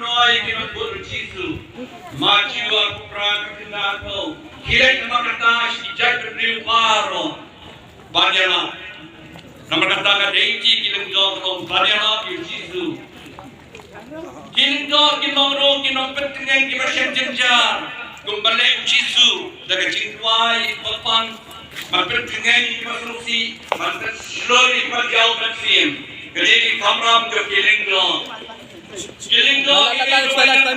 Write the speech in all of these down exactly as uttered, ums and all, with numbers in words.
Roi ki nongbud u Jisu. Mathaios arphew phra ka khyndai arphew. Khie leit namar kata sha ki jaitbynriew baroh ban ïalap. Namar kata ka dei ki, ki lyngdoh ka long ban ïalap ïa u Jisu. Ki lyngdoh ki long ruh ki nongpyntngen kiba shem jynjar kumba leh u Jisu da ka jingduwai ba pang, ban pyntngen ïa kiba sngewsih, ban pynshlur ïa kiba diaw mynsiem. Ka dei ka kamram jong ki lyngdoh. Ki lyngdoh ki lyngdoh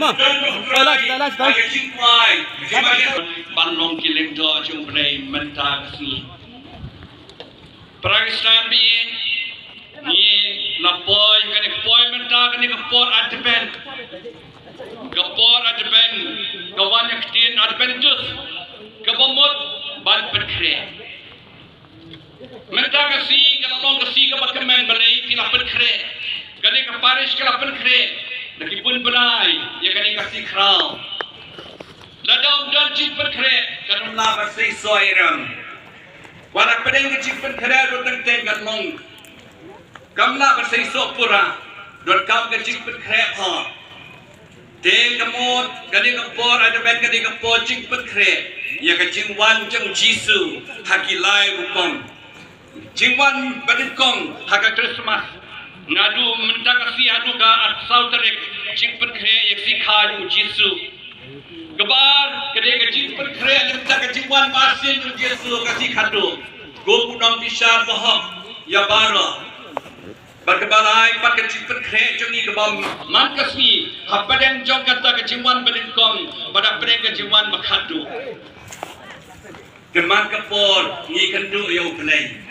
ban long ki lyngdoh jong U Blei mynta ka sngi. Para Khristan ba ïeit, ngi la poi kane ka por mynta, kane ka por Advent. Ka por Advent ka wan ïa ka ktien Adventus, kaba mut ban pynkhreh. Mynta ka sngi ka la long ka sngi kaba kmen balei phi la pynkhreh. Kane ka parish ka la pynkhreh da ki bun bnai ïa kane ka sngi khraw. Lada ym don jingpynkhreh kan ym lah ban seisoh ïa ram. Wat la pdeng ka jingpynkhreh ruh teng teng kan long kam lah ban seisoh pura. Donkam ka jingpynkhreh bha. Te ka mut kane ka por Advent kane ka por jingpynkhreh ïa ka jingwan jong u Jisu ha ki lai rukom. Jingwan banyngkong ha ka Christmas. Naduh mynta ka sngi haduh ka arphew saw tarik jingpynkhreh ïa ka sngi kha jong u Jisu. Kaba ar ka dei ka jingpynkhreh ïa kata ka jingwan ba sien jong u Jisu ha ka sngi khatduh. Kum u nongbishar bahok ïa baroh. Bad kaba lai pat ka jingpynkhreh jong ngi kaba man ka sngi hapdeng jong kata ka jingwan banyngkong bad hapdeng ka jingwan ba khatduh. Ka man ka por ngi kynduh ïa U Blei.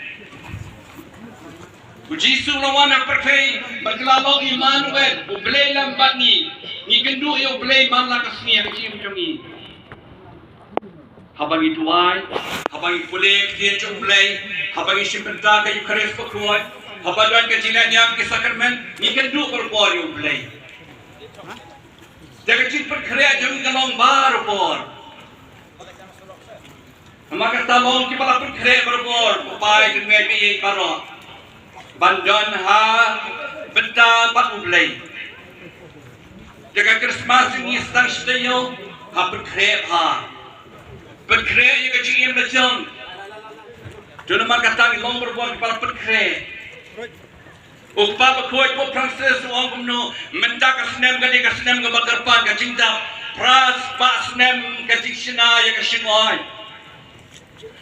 U Jisu u la wan ha pyrthei bad ka la long Immanuel, U Blei lem bad ngi. Ngi kynduh ïa U Blei man la ka sngi ha ka jingim jong ngi. Haba ngi duwai, haba ngi pule ïa ka ktien jong U Blei, haba ngi shim bynta ka Eukharist bakhuid, haba don ka jingleh niam ki sakramen, ngi kynduh barabor ïa U Blei. Te ka jingpynkhreh jong ngi ka long barabor. Namar kata long kiba la pynkhreh barabor, ba phi kynmaw ïa baroh ban don ha bynta bad U Blei. Te ka Christmas ngi sdang sdang ïa u ha pynkhreh bha. Pynkhreh ïa ka jingim la jong. Te namar kata ngi long barabor kiba la pynkhreh. U Kpa Bakhuid Pope Francis u ong kumno, mynta ka snem ka dei ka snem kaba kyrpang ka jingdap phra spah snem ka jingshna ïa ka shyngoid.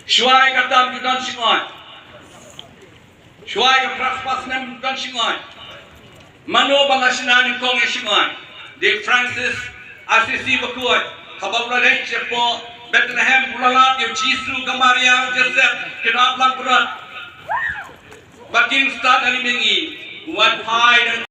Shuwa ïa kata ym don shyngoid. Shuwa ïa ka phra spah snem ym don shyngoid. Mano ba la shna nyngkong ïa shyngoid? Dei Francis Assisi Bakhuid, haba u la leit shapoh Bethlehem u la lap ïa u Jisu, ka Maria, u Joseph kin ap langbrot. Bad kin stad ha ri mihngi, u wan phai na